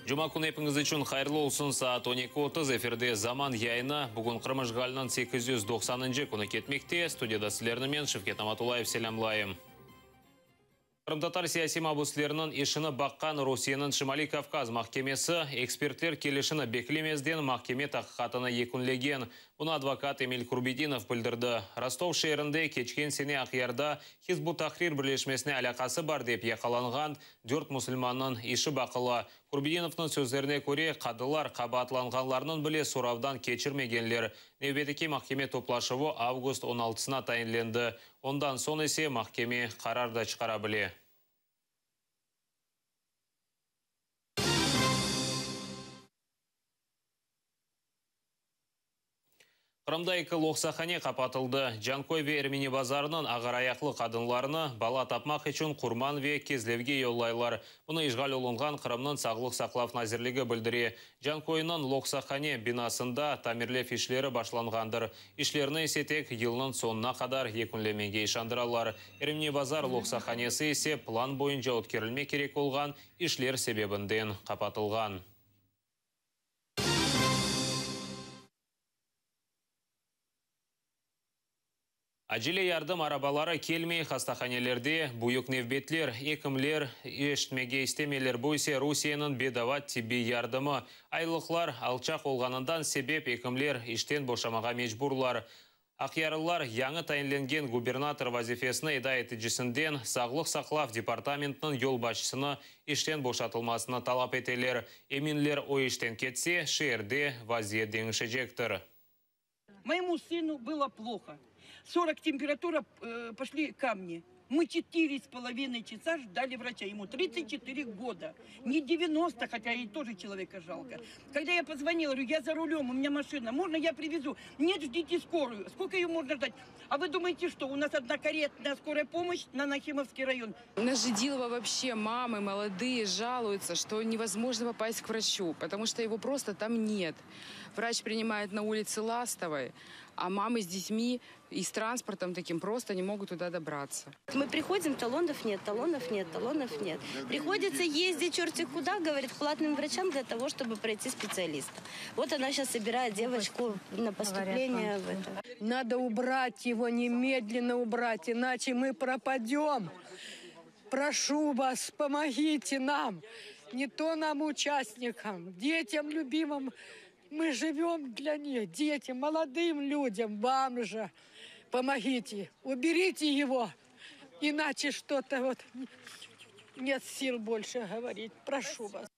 Cuma künü epiñiz içün hayırlı olsun, saat 12:30, efirde Zaman yayını. Bugün Qırım işğaliniñ 890-ıncı künü ketmekte. Studiyada sizlerni men, Şevket Namatullayev, selâmlayım. Qırımtatar siyasiy mabüsleriniñ işini baqqan Rusiyeniñ Şimaliy Kavkaz mahkemesi ekspertler kelişini beklemezden mahkeme taqiqatını yekünlegen. Bunı advokat Emil Kurbedinov bildirdi. Rostov şeerinde keçken sene Aqyarda Hizb ut-Tahrir birleşmesine alâqası bar dep yaqalanğan dört musulmannıñ işi baqıla. Kurbedinovnıñ sözlerine köre, qadılar qabaatlanğanlarnıñ bile soravdan keçirmegenler. Nevbetteki mahkeme toplaşuvı avgust on altısına tayinlendi. Ondan soñ ise mahkeme qarar da çıqara bile. Qırımda eki loqsahane qapatıldı. Canköy ve Ermeni Bazarınıñ ağırayaqlı qadınlarını bala tapmaq içün Qurman ve Kezlevge yollaylar. Bunı işğal olunğan Qırımnıñ Sağlıq saqlav nazirligi bildire. Canköyniñ loqsahane binasında tamirlev işleri başlanğandır. İşlerni ise tek yılnıñ soñuna qadar yekünlemege işandıralar. Ermeni Bazar loqsahanesi ise plan boyunca ötkerilmek kerek olğan işler sebebinden qapatılğan. Acele yardım arabaları kelmey, hastahanelerde büyük nevbetler, ekimler eşitmege istemeyler, bu ise Rusiyeniñ bedava tibbiy yardımı. Aylıqlar alçaq olğanından sebep ekimler işten boşamağa mecburlar. Aqyarlılar yañı tayinlengen gubernator vazifesini eda eticisinden Sağlıq saqlav departamentiniñ yolbaşçısını işten boşatılmasını talap eteler. Eminler, o işten ketse, şeerde vaziyet deñişecektir. Моему сыну было плохо. 40 температура, пошли камни. Мы четыре с половиной часа ждали врача. Ему 34 года. Не 90, хотя и тоже человека жалко. Когда я позвонила, говорю, я за рулем, у меня машина, можно я привезу? Нет, ждите скорую. Сколько ее можно ждать? А вы думаете, что у нас одна каретная скорая помощь на Нахимовский район? На Жидилова вообще мамы молодые жалуются, что невозможно попасть к врачу, потому что его просто там нет. Врач принимает на улице Ластовой, а мамы с детьми и с транспортом таким просто не могут туда добраться. Мы приходим, талонов нет, талонов нет, талонов нет. Приходится ездить черти куда, говорит, к платным врачам для того, чтобы пройти специалиста. Вот она сейчас собирает девочку на поступление в это. Надо убрать его, немедленно убрать, иначе мы пропадем. Прошу вас, помогите нам, не то нам, участникам, детям любимым. Мы живем для них, детям, молодым людям, вам же. Помогите, уберите его, иначе что-то вот нет сил больше говорить. Прошу вас.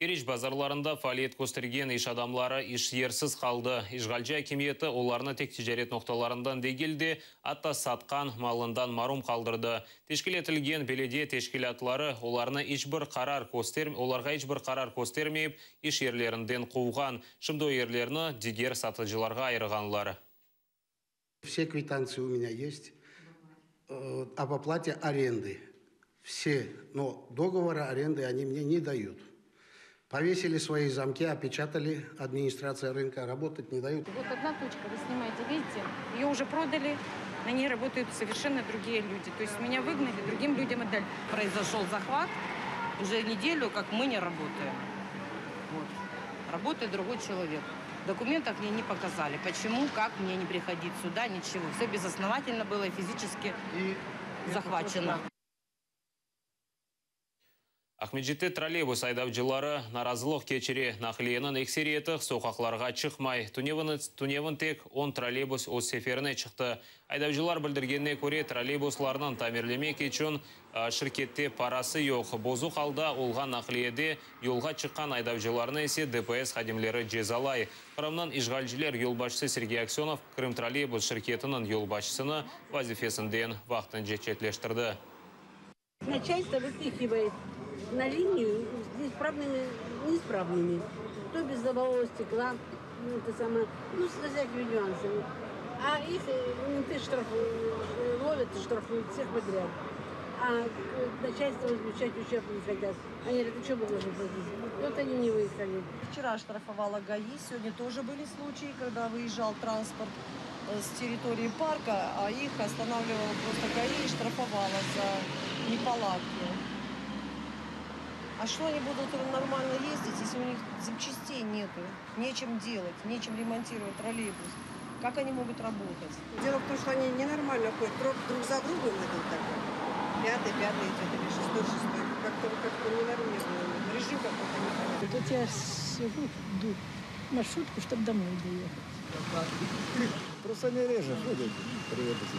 Keriç bazarlarında faaliyet köstergen iş adamları iş yersiz qaldı. İşğalci akimiyeti olarnı tek ticaret noqtalarından degil de, atta satqan malından marum qaldırdı. Teşkil etilgen belediye teşkilâtları olarnı iç bir qarar köster olarğa iç bir qarar köstermeyip, iş yerlerinden quvğan. Şimdi o yerlerni diger satıcılarğa ayırğanlar. Все квитанции у меня есть об оплате аренды. Все, но договора аренды они мне не дают. Повесили свои замки, опечатали, администрация рынка, работать не дают. Вот одна точка, вы снимаете, видите, ее уже продали, на ней работают совершенно другие люди. То есть меня выгнали, другим людям отдали. Произошел захват, уже неделю, как мы не работаем. Вот. Работает другой человек. Документов мне не показали. Почему, как мне не приходить сюда, ничего. Все безосновательно было и физически и захвачено. Aqmescitte trolleybus aydavcıları narazılıq keçire. Naqliyeniñ ekseriyeti soqaqlarğa çıqmay. Tünevin tek 10 trolleybus öz seferine çıqtı. Aydavcılar bildirgenine köre, trolleybuslarnıñ tamirlemek içün şirkette parası yoq. Bozuq alda olğan naqliyede yolğa çıqqan aydavcılarnı ise DPS hadimleri cezalay. Qırımnıñ işğalciler yolbaşçısı Sergey Aksönov Krımtrolleybus şirketiniñ yolbaşçısını vazifesinden vaqtınca çetleştirdi. Начальство выпихивает на линию с неисправными, неисправными. То без лобового стекла, ну, это самое, ну, с всякими нюансами. А их менты штрафуют, ловят и штрафуют всех подряд. А начальство возмещать ущерб не хотят. Они говорят, ну что мы должны платить? И вот они не выехали. Вчера штрафовала ГАИ, сегодня тоже были случаи, когда выезжал транспорт с территории парка, а их останавливала просто ГАИ и штрафовала за неполадки. А что они будут нормально ездить, если у них запчастей нету, нечем делать, нечем ремонтировать троллейбус? Как они могут работать? Дело в том, что они ненормально ходят, друг, друг за другом идут так вот. Пятый, пятый идет, или шестой, шестой. Как-то как-то ненормально, режим какой-то непонятный. Тут я сижу, жду маршрутку, чтобы домой доехать. Просто они реже ходят, троллейбусы.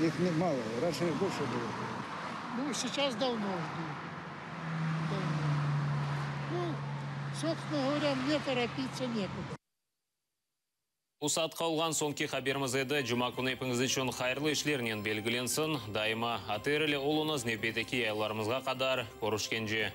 Их не мало, раньше их больше было. Ну, сейчас давно жду. Давно. Ну, собственно говоря, мне торопиться некуда. Bu saatqa olğan soñki haberimiz edi. Cuma künü epiñiz içün hayırlı işlernen belgilensin. Daima ATR ile oluñız nevbetteki yayınlarımızğa qadar körüşkence.